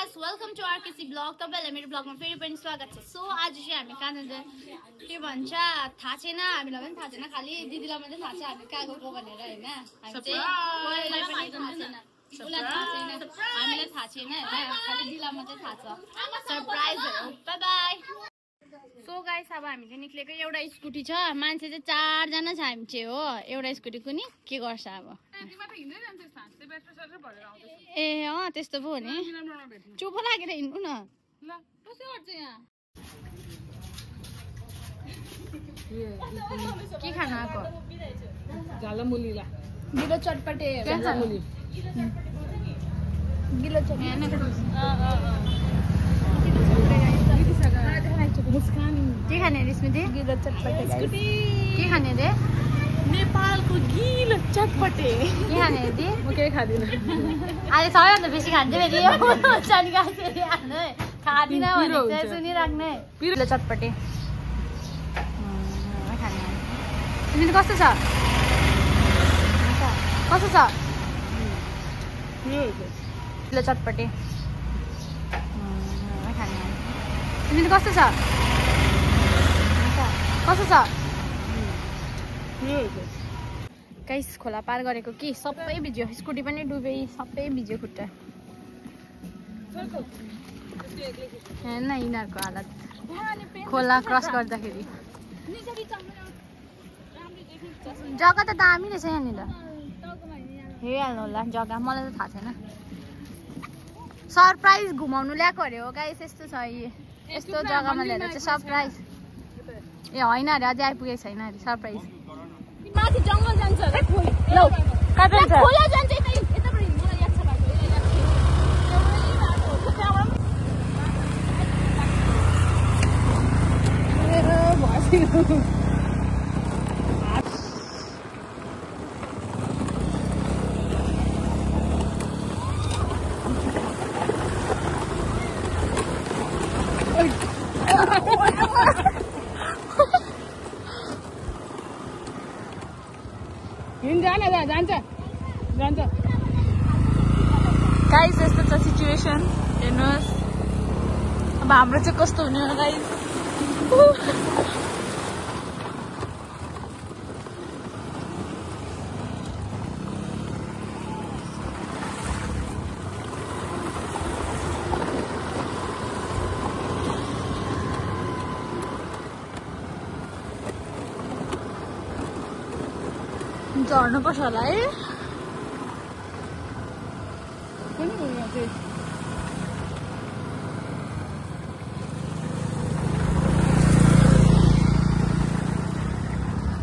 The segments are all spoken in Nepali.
Guys welcome to RKC blog. तपाईहरुलाई मेरो ब्लगमा फेरि पनि स्वागत छ। सो आज चाहिँ हामी कहाँ जान्छ के भन्छ थाहा छैन, हामीलाई पनि थाहा छैन, खाली दिदीलाई मात्रै थाहा छ हामी कहाँ गएको भनेर हैन। हामी चाहिँ कोहीलाई पनि थाहा छैन, उलाई थाहा छैन, हामीलाई थाहा छैन हैन, खाली दिदीलाई मात्रै थाहा छ। सरप्राइज हो। Bye bye. सो गाइस अब हामी चाहिँ निक्लेको, एउटा स्कुटी छ, मान्छे चाहिँ 4 जना छ हामी चाहिँ हो। एउटा स्कुटी कुनी के गर्छ अब ए अँ त्यस्तो पो हो नि। चुप लागेर हिँड्नु न। के खान आएको? गिलो चटपटे गिलो के खाने रे स्मृति? गिलो चटपटे के खाने रे? नेपालको गिलो चटपटे के खाने रे? म केही खादिन। अहिले सबैभन्दा बेसी खान्छ फेरि यो चनिका फेरि हाल्नु खादिन भने चाहिँ सुनिराख्ने। गिलो चटपटे खाने। तिमीले कस्तो छ? कस्तो छ? गिलो चटपटे खाने। तिमीले कस्तो छ? कस्तो छ? गाइस खोला पार गरेको कि सबै भिज्यो, स्कुटी पनि डुबे, सबै भिज्यो खुट्टा। हेर्न यिनीहरूको हालत खोला क्रस गर्दाखेरि। जग्गा त दामी रहेछ यहाँनिर, हेरिहाल्नु होला जग्गा, मलाई त थाहा छैन। सरप्राइज घुमाउनु ल्याएको अरे हो गाइस, यस्तो छ यस्तो जग्गामा ल्याएर चाहिँ सरप्राइज। ए होइन अरे अझै आइपुगेको छैन अरे सरप्राइज। माथि जंगल जान्छ अरे लौ कहाँ जान्छ? खोला जान्छ यताबाट मलाई याद छ बाटो। गाइस यस्तो छ सिचुएसन, हेर्नुहोस् अब हाम्रो चाहिँ कस्तो हुने हो गाइस। झर्नुपर्छ होला है।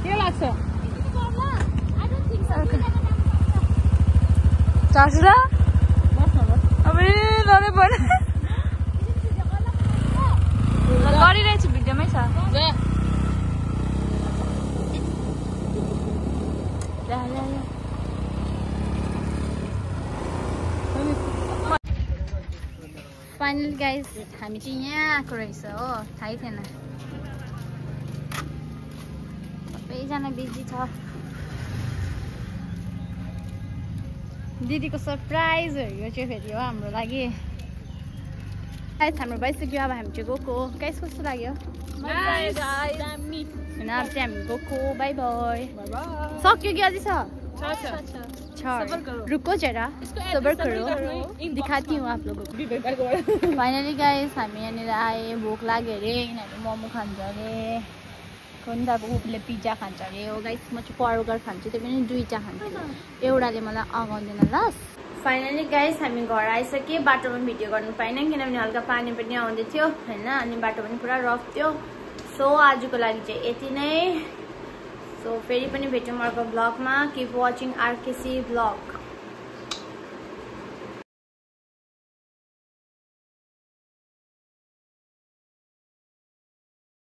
के लाग्छ? चढ्छ अब डरै पर्यो। गरिरहेछु, भिडियोमै छ। फाइनली गाइस हामी चाहिँ यहाँ आएको रहेछ हो, थाहै थिएन। सबैजना बिजी छ। दिदीको सरप्राइज हो यो चाहिँ फेरि हो हाम्रो लागि। गाइस हाम्रो भइसक्यो, अब हामी चाहिँ गएको। गाइस कस्तो लाग्यो? होइन अब चाहिँ हामी गएको। By by. सक्यो कि अझै छ? रुको जरा, सबर करो, दिखाती हूँ आप लोगों को। फाइनली गाइस हामी यहाँनिर आए, भोक लाग्यो अरे, यिनीहरू मोमो खान्छ अरे, कोही त अब उसले पिज्जा खान्छ अरे हो गाइस। म चाहिँ बर्गर खान्छु, त्यो पनि 2टा खान्छु, एउटाले मलाई अगाउँदैन ल। फाइनली गाइस हामी घर आइसकेँ। बाटोमा भिडियो गर्नु पाइनँ किनभने हल्का पानी पनि आउँदै थियो होइन, अनि बाटो पनि पुरा रफ थियो। सो आजको लागि चाहिँ यति नै। सो फेरि पनि भेटौँ अर्को ब्लगमा। Keep watching RKC blog.